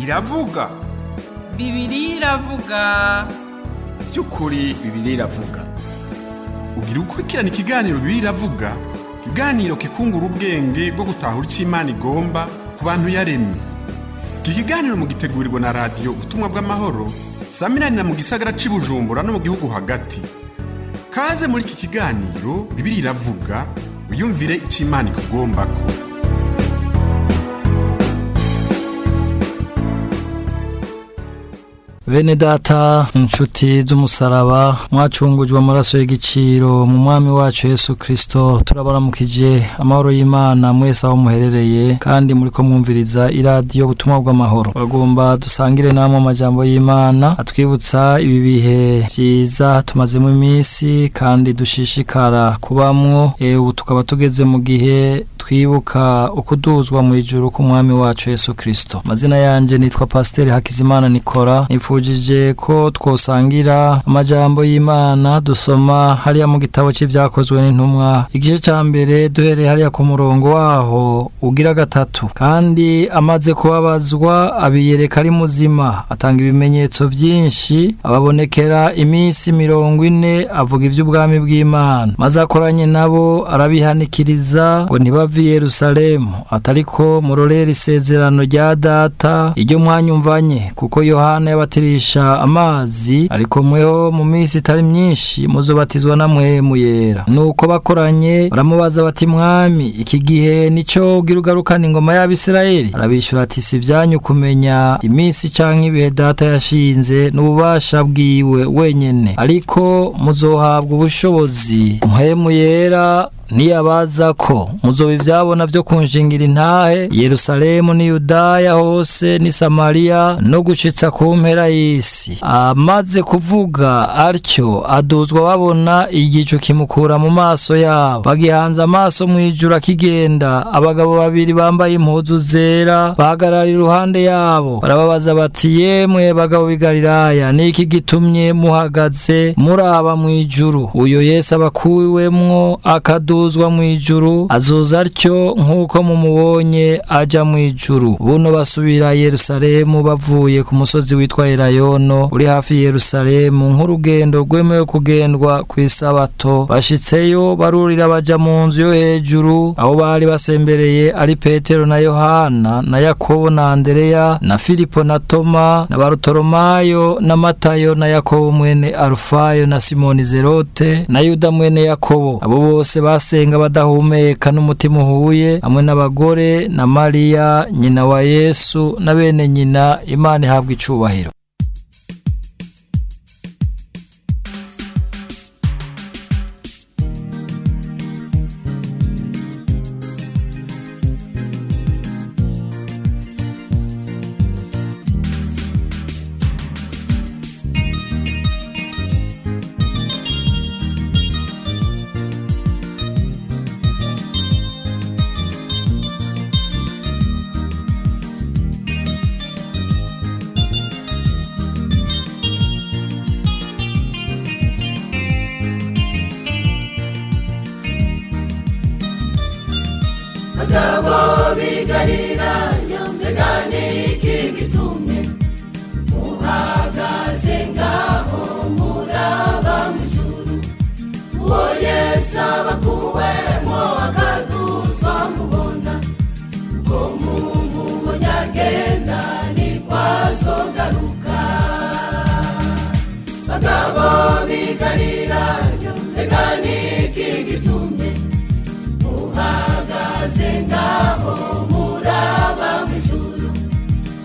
Iravuga. Bibiliya iravuga. By'ukuri Bibiliya iravuga. Ugira ukurikirana ikiganiro Bibiliya iravuga, ikiganiro kikungura ubwenge bwo gutahura icyo Imana igomba ku bantu yaremye. Iki kiganiro mugitegurirwa na Radiyo Ubutumwa bw'Amahoro, samiranira mu gisagara c'i Bujumbura no mu gihugu hagati. Kaze muri iki kiganiro Bibiliya iravuga, wiyumvire icyo Imana ikugombako. Bene data, inshuti z'umusaraba, mwacungujwe amaraso y'igiciro mu mwami wacu Yesu Kristo, turabaramukije amahoro y'Imana mwese aho muherereye kandi muriko mwumviriza iradiyo Ubutumwa bw'Amahoro. Bagomba dusangire namwe amajambo y'Imana atwibutsa ibi bihe vyiza tumazemo iminsi kandi dushishikara kubamwo. Ubu tukaba tugeze mu gihe twibuka ukuduzwa mu ijuru k'umwami wacu Yesu Kristo. Amazina yanje nitwa Pasiteri Hakizimana Nikora. Nifujije ko twosangira amajambo y'Imana dusoma hariya mu gitabo c'Ivyakozwe n'Intumwa, igice ca mbere, duhereye hariya ku murongo waho ugira gatatu. Kandi amaze kubabazwa abiyereka ari muzima, atanga ibimenyetso vyinshi, ababonekera iminsi 40, avuga ivy'ubwami bw'Imana. Maze akoranye nabo arabihanikiriza ngo ntibave i Yerusalemu, atariko murorere isezerano rya Data iryo mwanyumvanye, kuko Yohana yabatirisha amazi, ariko mweho mu minsi itari myinshi muzobatizwa na Mpwemu Yera. Nuko bakoranye baramubaza bati: "Mwami, iki gihe nico ugira ugarukana ingoma y'Abisirayeli?" Arabishura ati: "Si ivyanyu kumenya iminsi canke ibihe Data yashinze n'ububasha bwiwe wenyene, ariko muzohabwa ubushobozi Mpwemu Yera niyabaza ko muzoba ivyabona vyo kunshingira intahe Yerusalemu ni Yudaya hose ni Samariya no gushitsa ku mpera y'isi." Amaze kuvuga atyo aduzwa babona, igicu kimukura mu maso yabo. Bagihanze amaso mu ijuru akigenda, abagabo babiri bambaye impuzu zera bahagarara iruhande yabo, barababaza bati: "Yemwe bagabo b'i Galilaya, niki gitumye muhagaze muraba mu ijuru? Uyo Yesu abakuwemwo akaduzwa mu ijuru azoza atyo nk'uko mumubonye aja mu ijuru." Buno basubira Yerusalemu bavuye ku musozi witwa Elayono uri hafi ya Yerusalemu, nk'urugendo rwemewe kugendwa ku isabato. Bashitseyo barurira baja mu nzu yo hejuru aho bari basembereye, ari Petero na Yohana na Yakobo na Andereya na Filipo na Toma na Barutolomayo na Matayo na Yakobo mwene Arufayo na Simoni Zerote na Yuda mwene Yakobo. Abo bose basenga badahumeka n'umutima uhuye, hamwe n'abagore na Mariya nyina wa Yesu na bene nyina. Imana ihabwa icubahiro. Bagabo b'i Galilaya, mbega ni iki gitumye muhagaze ngaho muraba mu ijuru? Uwo Yesu abakuwemwo akaduzwa mubona, uko mumubonye agenda niko azogaruka. Bagabo b'i Galilaya, mbega ni iki gitumye muhagaze ngaho muraba mu ijuru?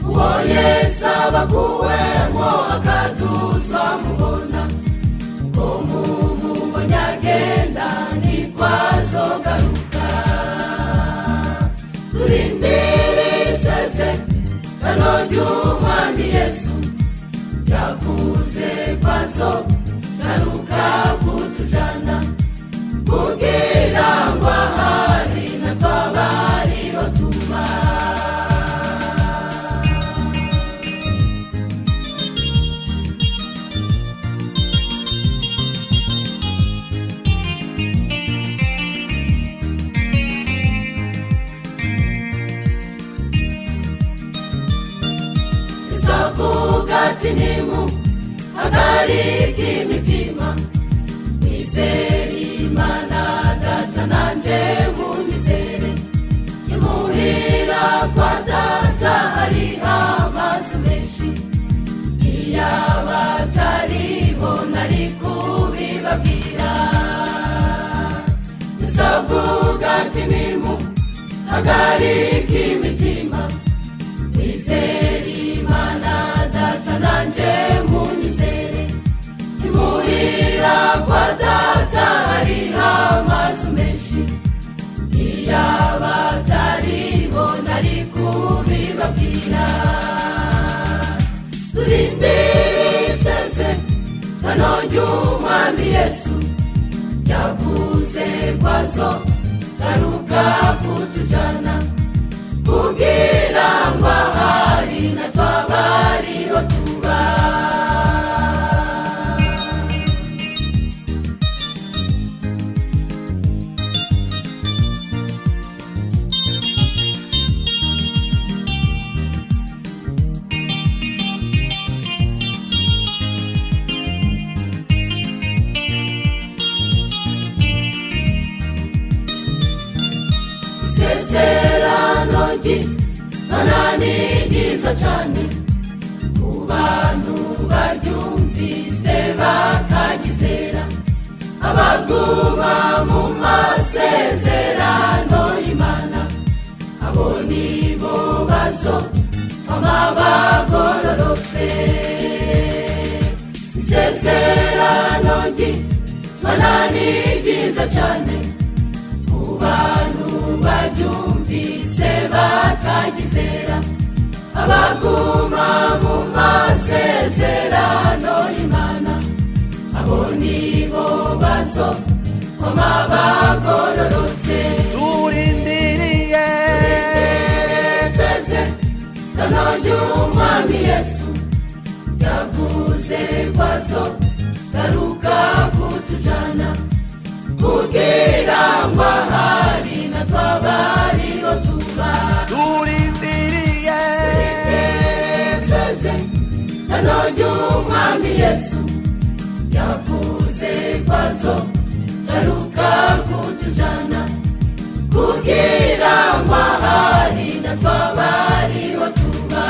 Uwo Yesu abakuwemwo akaduzwa mubona, uko mumubonye agenda niko azogaruka. Turindire isezerano ry'umwami Yesu, yavuze ko azogaruka kutujana, kugira ngo ahari natwe abariho tuba. ati nimuhagarike imitima, mwizere Imana Data nanje munyizere. Imuhira kwa Data hariho amazu menshi, iyaba atariho nari kubibabwira. Yesu avuga ati nimuhagarike imitima, mwizere Imana Data nanje munyizere. Imuhira kwa Data hariho amazu menshi, iyaba atariho nari kubibabwira. Turindire isezerano ry'Umwami Yesu, yavuze ko azogaruka kutujana, kugira ngo ahari natwe abe ariho tuba. Isezerano ry'Imana ni ryiza cane ku bantu baryumvise bakagizera, abaguma mu masezerano y'Imana, abo nibo bazokwama bagororotse. Isezerano ry'Imana ni ryiza cane ku bantu baryumvise bakagizera, abaguma mu masezerano y'Imana, abo nibo bazokwama bagororotse. Turindiriye Isezerano ry'Umwami Yesu, yavuze ko azogaruka kutujana, kugira ngo ahari natwe abe ariho tuba. Turindiriye Isezerano ry'Umwami Yesu, yavuze ko azogaruka kutujana, kugira ngo ahari natwe abe ariho tuba.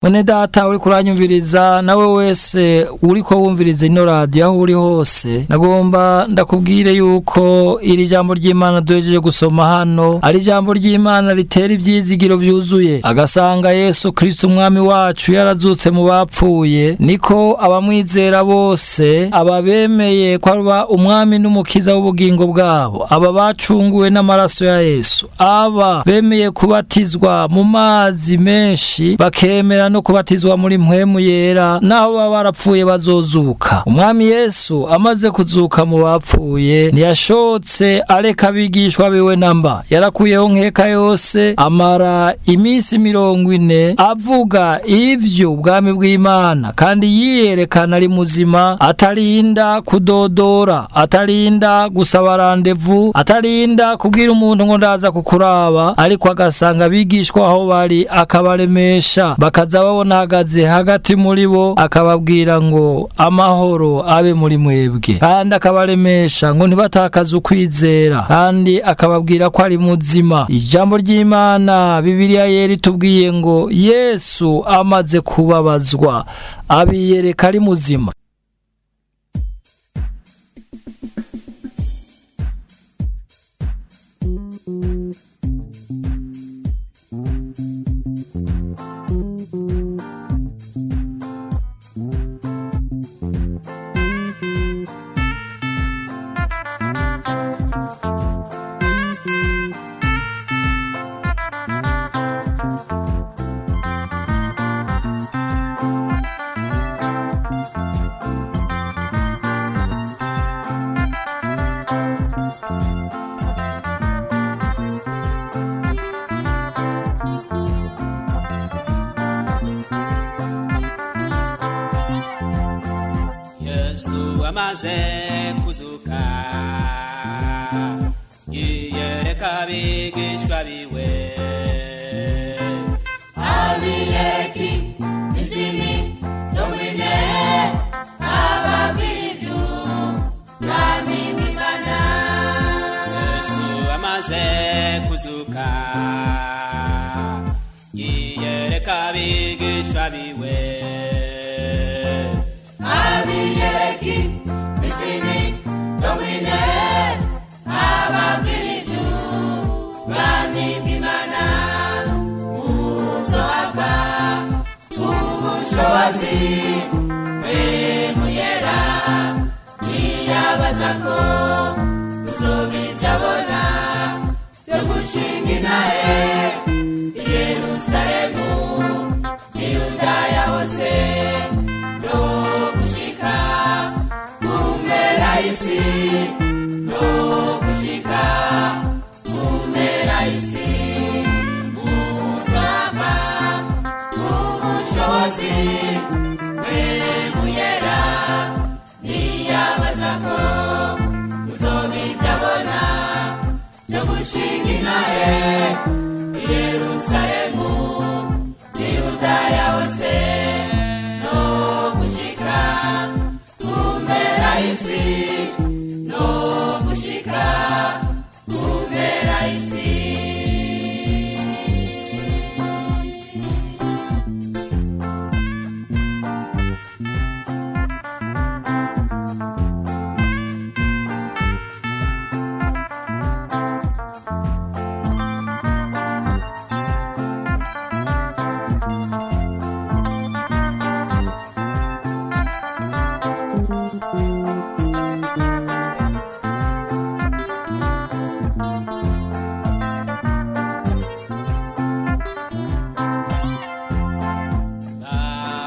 Mwene data uri kuranyumviriza, nawe wese uriko wumviriza ino radiyo aho uri hose, nagomba ndakubwire yuko iri jambo ry'Imana duhejeje gusoma hano ari ijambo ry'Imana ritera ivyizigiro vyuzuye. Agasanga Yesu Kristo umwami wacu yarazutse mu bapfuye, niko abamwizera bose, ababemeye ko aba umwami n'umukiza w'ubugingo bwabo, aba bacunguwe n'amaraso ya Yesu, aba bemeye kubatizwa mu mazi menshi, bakemera no kubatizwa muri mpwemu yera, naho baba barapfuye bazozuka. Umwami Yesu amaze kuzuka mu bapfuye, ntiyashotse areka abigishwa biwe namba, yarakuyeho nkeka yose, amara iminsi 40 avuga ivyo ubwami bw'Imana, kandi yiyerekana ari muzima, atarinda kudodora, atarinda gusaba randevu, atarinda kubwira umuntu ngo ndaza kukuraba, ariko agasanga abigishwa aho bari akabaremesha, bakaza babona ahagaze hagati muri bo, akababwira ngo amahoro abe muri mwebwe, kandi akabaremesha ngo ntibatakaze ukwizera, kandi akababwira ko ari muzima. Ijambo ry'Imana Bibiliya yera itubwiye ngo Yesu amaze kubabazwa abiyereka ari muzima. Yesu amaze kuzuka, yiyereka abigishwa biwe. Abigishwa biwe Abiyereki misimi domine ababwira iby'ubwami bw'Imana muzohabwa ubushobozi bw'Imuyera niyabaza ko tuzobitabona byo gushinga intahe i Yerusalemu n'i Yudaya hose no gushika ku mpera y'isi, no gushika ku mpera y'isi. Muzaba ubushobozi bw'Imuyera niyabaza ko muzobitabona byo gushinga intahe i Yerusalemu n'i Yudaya hose no gushika ku mpera y'isi, no gushika ku mpera y'isi.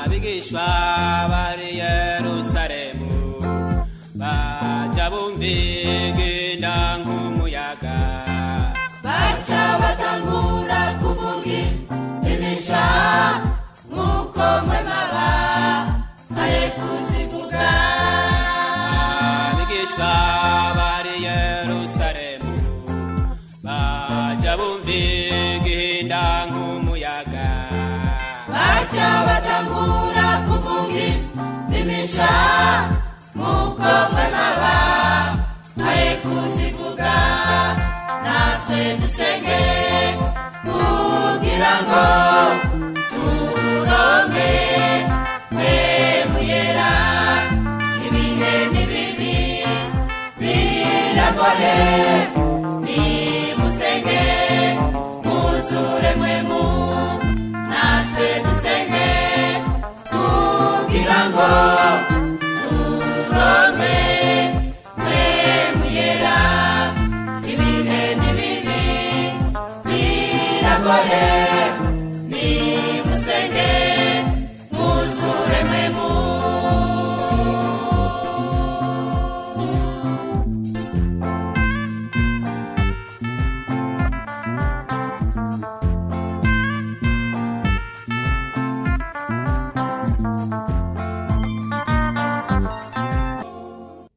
Abigishwa bari Yerusalemu baja bumva igenda nk'umuyaga. Baca batangura kuvuga imisha nk'uko mwe mabahaye kuzivuga. Abigishwa bari Yerusalemu baja bumva igenda nk'umuyaga. Baca batangura kuvuga imisha nk'uko mwe mabahaye kuzivuga. Natwe dusenge kugira ngo turonke Mpwemuyera. Ibihe ni bibi biragoye, nimusenge muzure mwemu. Natwe dusenge kugira ngo turonke Mpwemuyera. Ibihe ni bibi biragoye, nimusenge muzure mwemu.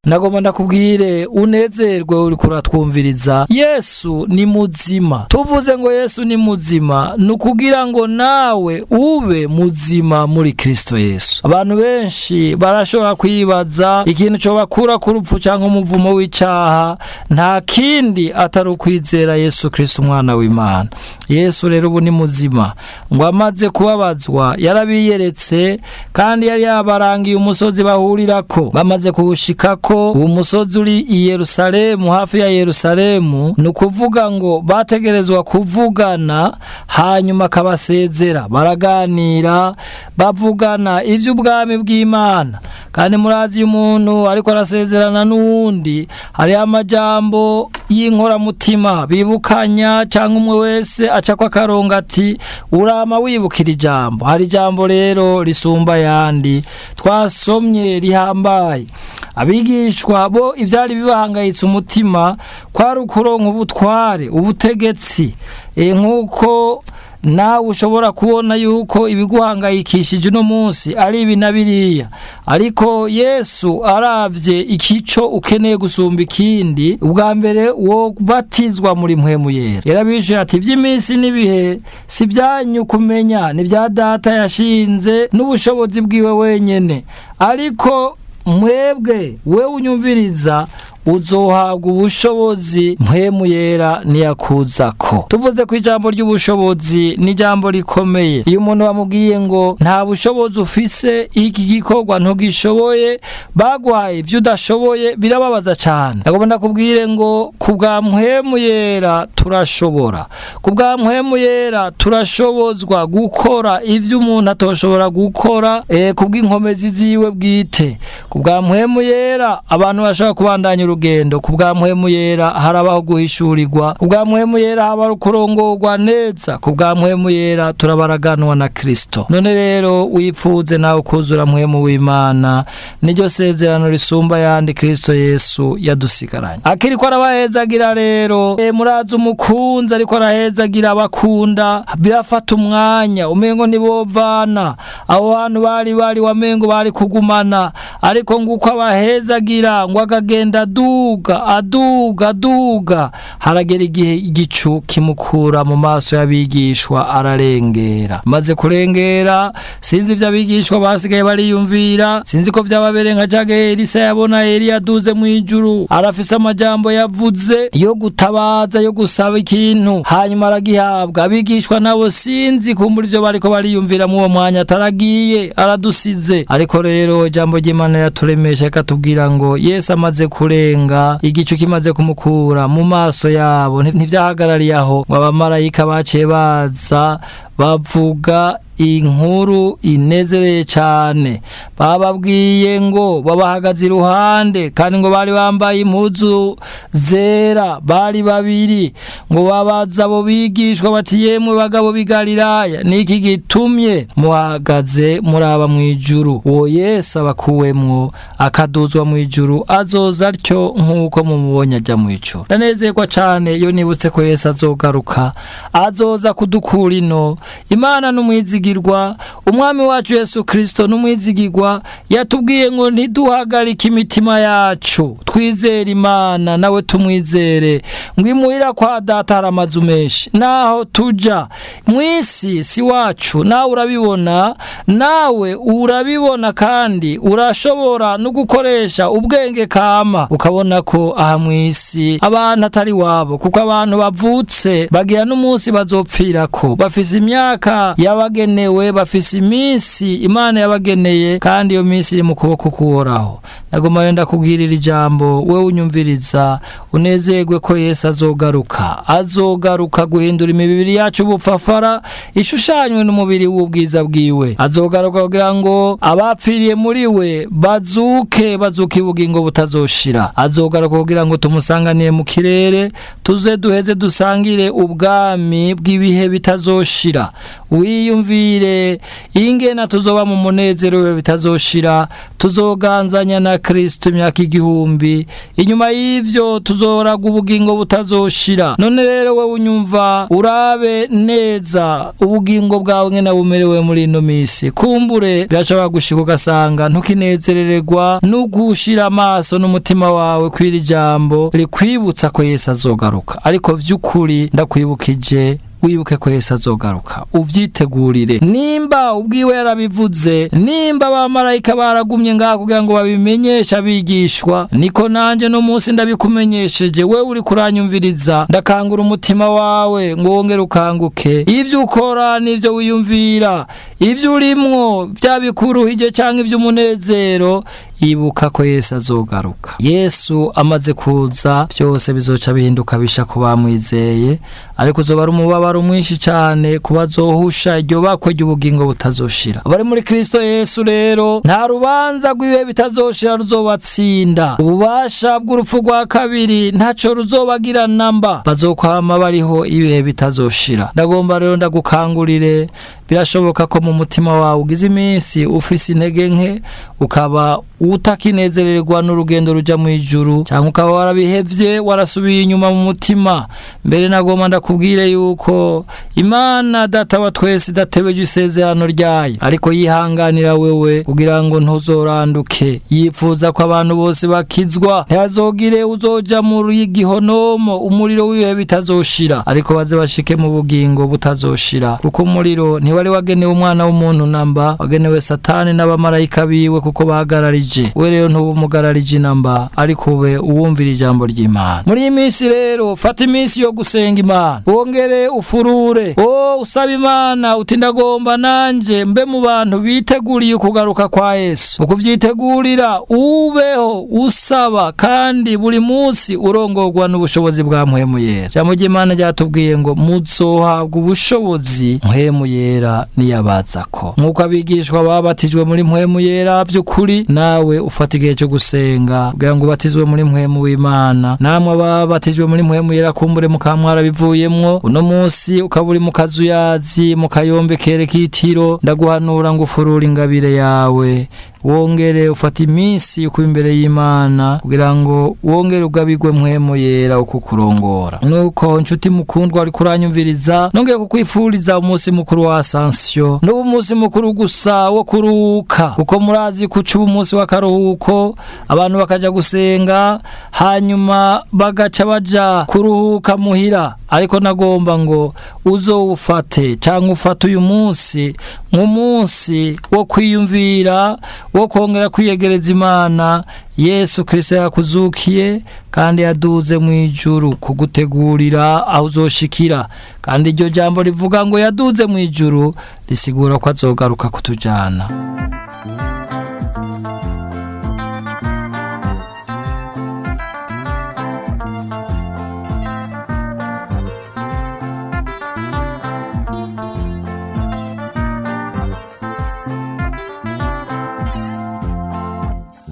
Nagomba ndakubwire unezerwe uriko uratwumviriza. Yesu ni muzima. Tuvuze ngo Yesu ni muzima ni ukugira ngo nawe ube muzima muri Kristo Yesu. Abantu benshi barashobora kwibaza ikintu cobakura ku rupfu canke umuvumo w'icaha, nta kindi atari ukwizera Yesu Kristo umwana w'Imana. Yesu rero ubu ni muzima, ngo amaze kubabazwa yarabiyeretse, kandi yari yabarangiye umusozi bahurirako. Bamaze kuwushikako, uwo musozi uri i Yerusalemu, hafi ya Yerusalemu, ni ukuvuga ngo bategerezwa kuvugana, hanyuma akabasezera. Baraganira, bavugana ivy'ubwami bw'Imana. Kandi murazi iyo umuntu ariko arasezerana n'uwundi, hariho amajambo y'inkoramutima bibukanya, cyangwa umwe wese acako akarongo ati urama wibukira ijambo. Hari ijambo rero risumba ayandi twasomye rihambaye. Abigishwa bo ivyari bibahangayitse umutima kwari ukuronka ubutware, ubutegetsi. Nk'uko nawe ushobora kubona yuko ibiguhangayikishije uno munsi ari ibi na biriya, ariko Yesu aravye ikico ukeneye gusumba ikindi, ubwa mbere wo batizwa muri Mpwemu Yera. Yarabishuye ati ivy'iminsi n'ibihe si vyanyu kumenya, ni vya Data yashinze n'ubushobozi bwiwe wenyene. Ariko mwebwe, wewe unyumviriza, Uzohabwa ubushobozi Mpwemu Yera niyakuzako. Tuvuze ku ijambo ry'ubushobozi, ni ijambo rikomeye. Iyo umuntu bamubwiye ngo nta bushobozi ufise, iki gikorwa ntugishoboye, baguhaye ibyo udashoboye, birababaza cyane. Nagomba ndakubwire ngo ku bwa Mpwemu Yera turashobora, ku bwa Mpwemu Yera turashobozwa gukora ivyo umuntu atoshobora gukora ku bw'inkomezi ziwe bwite. Ku bwa Mpwemu Yera abantu bashobora kubandanya urugendo. Ku bwa Mpwemu Yera harabaho guhishurirwa. Ku bwa Mpwemu Yera haba kurongorwa neza. Ku bwa Mpwemu Yera turabaraganwa na Kristo. None rero wipfuze nawe kuzura Mpwemu w'Imana, niryo sezerano risumba yandi Kristo Yesu yadusigaranye. Akiriko arabahezagira rero, murazi umukunzi ariko arahezagira abakunda, birafata umwanya, umengo ntibovana aho hantu bari wamengo bari kugumana, ariko nguko abahezagira ngo akagenda aduga aduga aduga, haragera igihe igicu kimukura mu maso y'abigishwa, ararengera. Maze kurengera, sinzi ivyo abigishwa basigaye bariyumvira, sinzi ko vyababereye nka cage Elisa yabona Eliya aduze mu ijuru, arafise amajambo yavuze yo gutabaza, yo gusaba ikintu, hanyuma aragihabwa. Abigishwa nabo sinzi kumbura ivyo bariko bariyumvira mu uwo mwanya, ataragiye aradusize. Ariko rero ijambo ry'Imana riraturemesha, rikatubwira ngo Yesu amaze kurenga, igicu kimaze kumukura mu maso yabo, ntivyahagarariye aho, ngo abamarayika baciye baza bavuga inkuru inezereye cyane. Bababwiye ngo babahagaze iruhande, kandi ngo bari bambaye impuzu zera, bari babiri. Ngo babaza abo bigishwa bati: "Yemwe bagabo b'i Galilaya, niki gitumye muhagaze muraba mu ijuru? Uwo Yesu abakuwemwo akaduzwa mu ijuru azoza atyo nk'uko mumubonye ajya mu ijuru." Ndanezerwa cyane iyo nibutse ko Yesu azogaruka, azoza kudukura ino. Imana n'umwizigirwa, Umwami wacu Yesu Kristo n'umwizigirwa. Yatubwiye ngo ntiduhagarike imitima yacu, twizere Imana nawe tumwizere. Ngo imuhira kwa Data hari amazu menshi, naho tuja mu isi si wacu. Nawe urabibona, nawe urabibona, kandi urashobora no gukoresha ubwenge kama ukabona ko aha mu isi abantu atari wabo, kuko abantu bavutse bagira n'umunsi bazopfirako, bafise imyaka yabagenewe, bafise iminsi Imana yabageneye, kandi iyo minsi iri mu kuboko k'Uhoraho. Nagomba rero ndakubwirira ijambo, wewe unyumviriza, unezerwe ko Yesu azogaruka. Azogaruka guhindura imibiri yacu ubupfafara, ishushanywe n'umubiri w'ubwiza bwiwe. Azogaruka kugira ngo abapfiriye muri we bazuke, bazuke ubugingo butazoshira. Azogaruka kugira ngo tumusanganiye mu kirere, tuze duheze dusangire ubwami bw'ibihe bitazoshira. Wiyumvire ingena tuzoba mu munezero w'ibihe bitazoshira, tuzoganzanya na Kristo imyaka 1000. Inyuma y'ivyo tuzoraga ubugingo butazoshira. None rero wewe unyumva, urabe neza ubugingo bwawe ngena bumerewe muri ino misi. Kumbure birashobora gushika ugasanga ntukinezerererwa no gushira amaso n'umutima wawe kw'iri jambo rikwibutsa ko Yesu azogaruka. Ariko vy'ukuri ndakwibukije, wibuke ko Yesu azogaruka, uvyitegurire. Nimba ubwiwe yarabivuze, nimba abamarayika baragumye ngaha kugira ngo babimenyeshe abigishwa, niko nanje no munsi ndabikumenyesheje. Wewe uri kuranyumviriza, ndakangura umutima wawe ngo wongere ukanguke. Ivyo ukora n'ivyo wiyumvira, ivyo urimwo, vyabikuruhije canke ivy'umunezero, ibuka ko Yesu azogaruka. Yesu amaze kuza, byose bizoca bihinduka bisha ku bamwizeye, ariko uzoba ari umubabaro mwinshi cyane ku bazohusha iryo bakwe ry'ubugingo butazoshira. Abari muri Kristo Yesu rero, nta rubanza rw'ibihe bitazoshira ruzobatsinda. Ububasha bw'urupfu rwa kabiri ntaco ruzobagira namba, bazokwama bariho ibihe bitazoshira. Ndagomba rero ndagukangurire, birashoboka ko mu mutima wawe ugize iminsi ufise intege nke, ukaba utakinezererwa n'urugendo ruja mu ijuru, cyangwa ukaba warabihevye, warasubiye inyuma mu mutima. Mbere nagomba ndakubwire yuko Imana Data wa twese idatebeje isezerano ryayo, ariko yihanganira wewe kugira ngo ntuzoranduke. Yifuza ko abantu bose bakizwa, ntihazogire uzoja muri gihonomo, umuriro w'ibihe bitazoshira, ariko baze bashike mu bugingo butazoshira. Kuko umuriro ntiwari wagenewe umwana w'umuntu namba, wagenewe Satani n'abamarayika biwe, kuko bahagararije Umugararije we rero ntuba umugararije inamba, ariko ube uwumvira ijambo ry'Imana. Muri iyi minsi rero, fata iminsi yo gusenga Imana, wongere ufurure, o usaba Imana uti: "Ndagomba nanje mbe mu bantu biteguriye ukugaruka kwa Yesu." Mu kuvyitegurira, ubeho usaba kandi buri munsi urongorwa n'ubushobozi bwa Mpwemu Yera. Ijambo ry'Imana ryatubwiye ngo muzohabwa ubushobozi Mpwemu Yera niyabazako. Nk'uko abigishwa babatijwe muri Mpwemu Yera vy'ukuri, nawe ufata igihe cyo gusenga kugira ngo ubatizwe muri Mpwemu w'Imana. Namwe ababatijwe muri Mpwemu Yera, kumbure mukaba mwarabivuyemwo, uno munsi ukaba uri mu kazuyazi, mu kayombe kerekitiro, ndaguhanura ngo ufurure ingabire yawe, wongere ufata iminsi yo kuba imbere y'Imana kugira ngo wongere ugabirwe Mpwemu Yera uko kurongora. Nuko nshuti mukundwa ariko uranyumviriza, nongeye kukwifuriza umunsi mukuru wa Ascension. N'ubu umunsi mukuru gusa wo kuruhuka, kuko murazi ko uca umunsi w'akaruhuko, abantu bakaja gusenga, hanyuma bagaca baja kuruhuka muhira. Ariko nagomba ngo uzowufate cyangwa ufate uyu munsi nk'umunsi wo kwiyumvira, wo kongera kwiyegereza Imana. Yesu Kristo yakuzukiye kandi yaduze mu ijuru kugutegurira aho uzoshikira. Kandi iryo jambo rivuga ngo yaduze mu ijuru risigura ko azogaruka kutujana.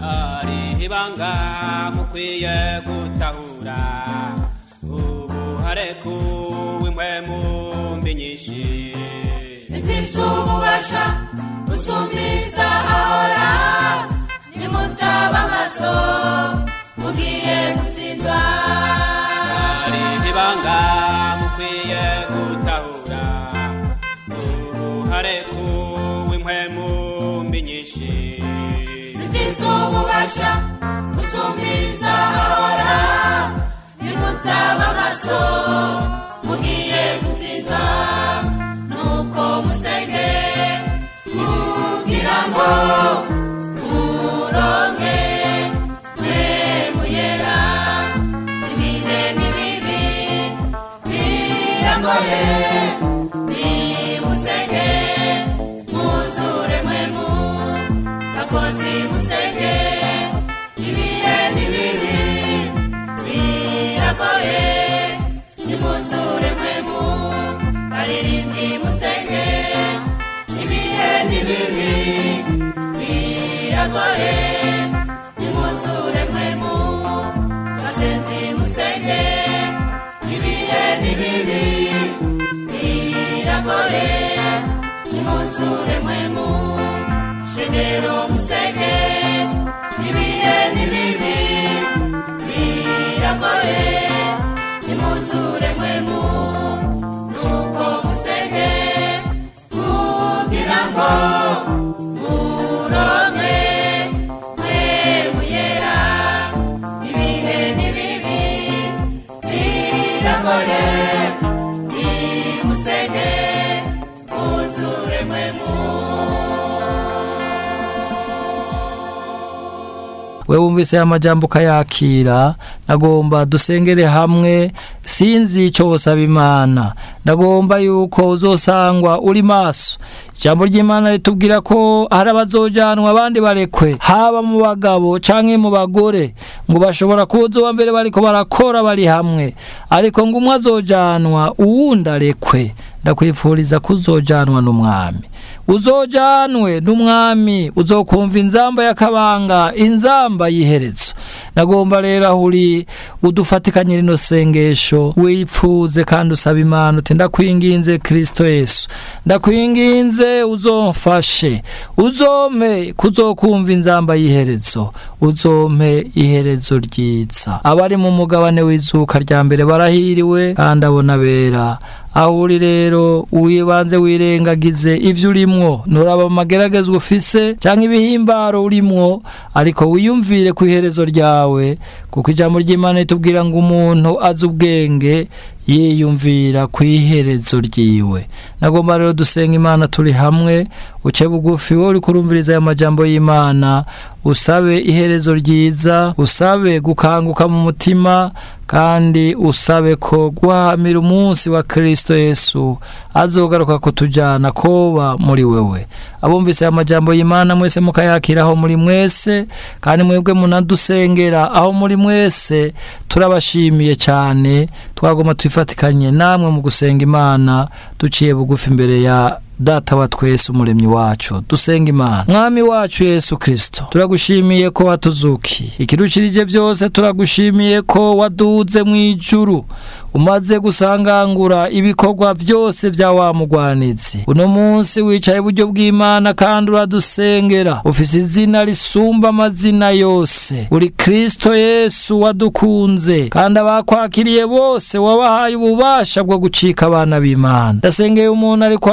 Ari ibanga mukwiye gutahura: ubu harekuwe impwemu mbi nyinshi zifise ububasha gusumbiza ahora. Nimutaba amaso, mugiye gutsindwa. Ari ibanga mukwiye gutahura: ubu harekuwe impwemu mbi nyinshi zifise ububasha gusumbiza ahora. Nimutaba amaso, mugiye gutsindwa. Nuko musenge kugira ngo muronke Mpwemu Yera. Ibihe ni bibi, biragoye. Nimusenge mwuzure Mpwemu. Bakozi, musenge. Ibihe ni bibi, biragoye. Nimuzure Mpwemu. Baririmbyi, musenge. Ibihe ni bibi, biragoye. Nimuzure Mpwemu. Basenzi, musenge. Ibihe ni bibi, biragoye. Nimuzure Mpwemu. Shengero, musenge. Ibihe ni bibi, biragoye. Nimuzure Mpwemu. Nuko musenge kugira ngo muronke Mpwemu Yera. Ibihe ni bibi, biragoye. Nimusenge mwuzure Mpwemu. We wumvise aya majambo ukayakira, nagomba dusengere hamwe. Sinzi icyo wosaba Imana, ndagomba yuko uzosangwa uri maso. Ijambo ry'Imana ritubwira ko hari abazojanwa abandi barekwe, haba mu bagabo canke mu bagore. Ngo bashobora kuza uwa mbere bariko barakora bari hamwe, ariko ngo umwe azojanwa uwundi arekwe. Ndakwifuriza kuzojanwa n'Umwami. Uzojanwe n'Umwami, uzokumva inzamba y'akabanga, inzamba y'iherezo. Nagomba rero aho uri udufatikanye rino sengesho, wipfuze kandi usaba Imana uti: "Ndakwinginze Kristo Yesu, ndakwinginze uzomfashe, uzompe kuzokumva inzamba y'iherezo, uzompe iherezo ryiza. Abari mu mugabane w'izuka rya mbere barahiriwe kandi abona bera." Aho uri rero, wibanze wirengagize ivyo urimwo, nturaba amageragezwa ufise cyangwa ibihimbaro urimwo, ariko wiyumvire ku iherezo ryawe, kuko ijambo ry'Imana ritubwira ngo umuntu azi ubwenge. Yiyumvira ku iherezo ryiwe. Nagomba rero dusenga Imana turi hamwe. Uce bugufi, wowe uri kurumviriza aya majambo y'Imana, usabe iherezo ryiza, usabe gukanguka mu mutima, kandi usabe ko guhamira umunsi wa Kristo Yesu azogaruka kutujyana koba muri wewe. Abumvise aya majambo y'Imana mwese mukayakira aho muri mwese, kandi mwebwe munadusengera aho muri mwese, turabashimiye cyane. Twagoma twifatikanye namwe mu gusenga Imana duciye bugufi imbere ya Data wa twese, Umuremyi wacu. Dusenga Imana. Mwami wacu Yesu Kristo, turagushimiye ko watuzukiye. Ikirushirije byose, turagushimiye ko waduze mu ijuru, umaze gusangangura ibikorwa byose bya wa mugwanizi. Uno munsi wicaye iburyo bw'Imana kandi uradusengera. Ufise izina risumba amazina yose. Uri Kristo Yesu wadukunze, kandi abakwakiriye bose wabahaye ububasha bwo gucika abana b'Imana. Ndasengeye umuntu ariko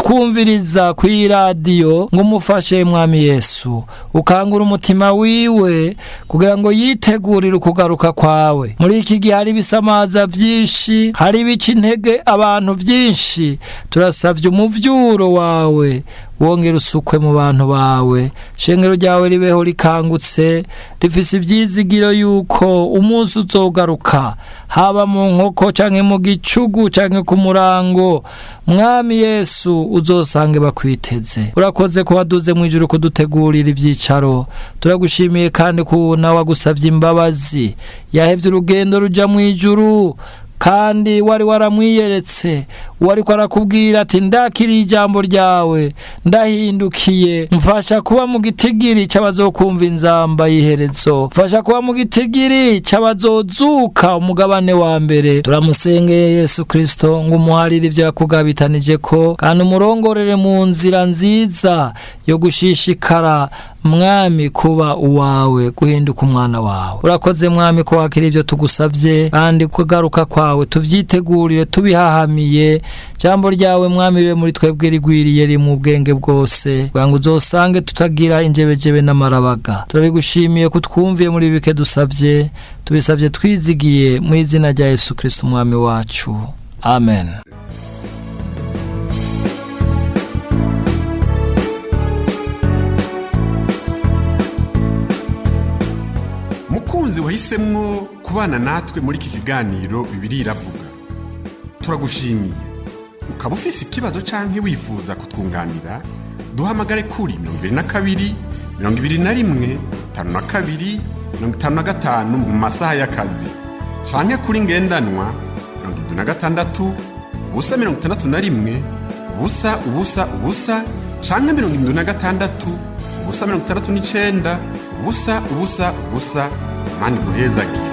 aratwumviriza ku iradiyo ngo umufashe, Mwami Yesu, ukangura umutima wiwe kugira ngo yitegurire ukugaruka kwawe. Muri iki gihe hari ibisamaza byinshi, hari ibica intege abantu byinshi. Turasabye umuvyuro wawe wongera usukwe mu bantu bawe, shengero ryawe ribeho rikangutse, rifise ivyizigiro yuko umunsi uzogaruka, haba mu nkoko canke mu gicugu canke ku murango, Mwami Yesu, uzosange bakwiteze. Urakoze ko waduze mu ijuru kudutegurira ivyicaro. Turagushimiye kandi ko nawe wagusavye imbabazi, yahevye urugendo ruja mu ijuru kandi wari waramwiyeretse, wari ko arakubwira ati: "Ndakiriye ijambo ryawe, ndahindukiye, mfasha kuba mu gitigiri cy'abazokumva inzamba y'iherezo, mfasha kuba mu gitigiri cy'abazozuka umugabane wa mbere." Turamusengeye Yesu Kristo ngo umuharire ibyo yakugabitanije ko, kandi umurongorere mu nzira nziza yo gushishikara, Mwami, kuba uwawe, guhinduka umwana wawe. Urakoze, Mwami, ko wakira ibyo tugusabye, kandi kugaruka kwawe tuvyitegurire tubihahamiye. Jambo ryawe, Mwami, ribe muri twebwe rigwiriye, riri mu bwenge bwose, kugira ngo uzosange tutagira injebejebe n'amarabaga. Turabigushimiye kutwumviye. Muri bike dusabye, tubisabye twizigiye mu izina rya Yesu Kristo Umwami wacu, amen. Mukunzi wahisemwo kubana natwe muri iki kiganiro Bibiliya Iravuga, turagushimiye. Ukaba ufise ikibazo canke wifuza kutwunganira, duhamagare kuri 22 21 52 55 mu masaha y'akazi, canke kuri ngendanwa 76 0 61 0 0 0 canke 76 0 69 0 0 0. Mani guhezagira.